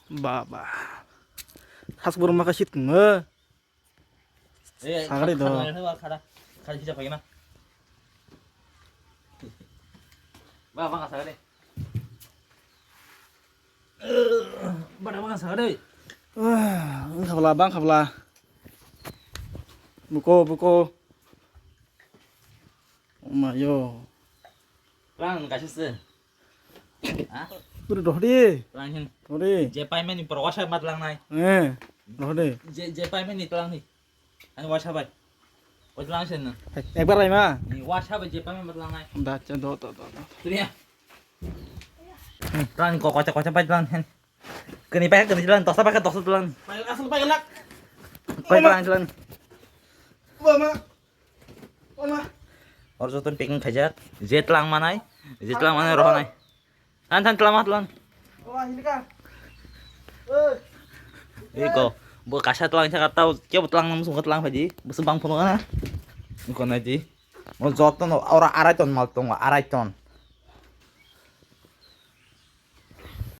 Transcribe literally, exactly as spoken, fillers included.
Ba, ba. Khas burung ma kasit kung, eh. Eh, sagari do. Khada, khada, khada, khada, khada, khada. Ba, ba, sagari. Ba, ba, sagari. Ah, bang khabla, bang khabla. Buko, buko. Oh my yo. Lang, kasih se. Ha? Bro, doh di. Lang hin. Doh di. Je payment ni pro wasa mat lang nai. Eh, doh di. Je, je payment ni lang ni. Ani wasa bai. Wasa lang sen na. Ekbar lai ma. Ni wasa bai je payment mat lang nai. Da, cha, do, do, do, do. Tuh ya. Lang ko, kocak, kocak bai lang hen. Kani bai, kani lang, dosa bai, dosa lang. Pai, asal pai lak. Pai lang lang. Mama. Mama. Or joton packing khaijak. Je tlang manai. Je tlang manai rohonai. An than tlang ma tlang. Mama, hini ka. Eh. Iko. Bo kasa tlang sa katau. Kebo tlang nam sung tlang phaidi. Bo se bang phono na. Iko nai di. Mo joton ora arai ton mal tong, arai ton.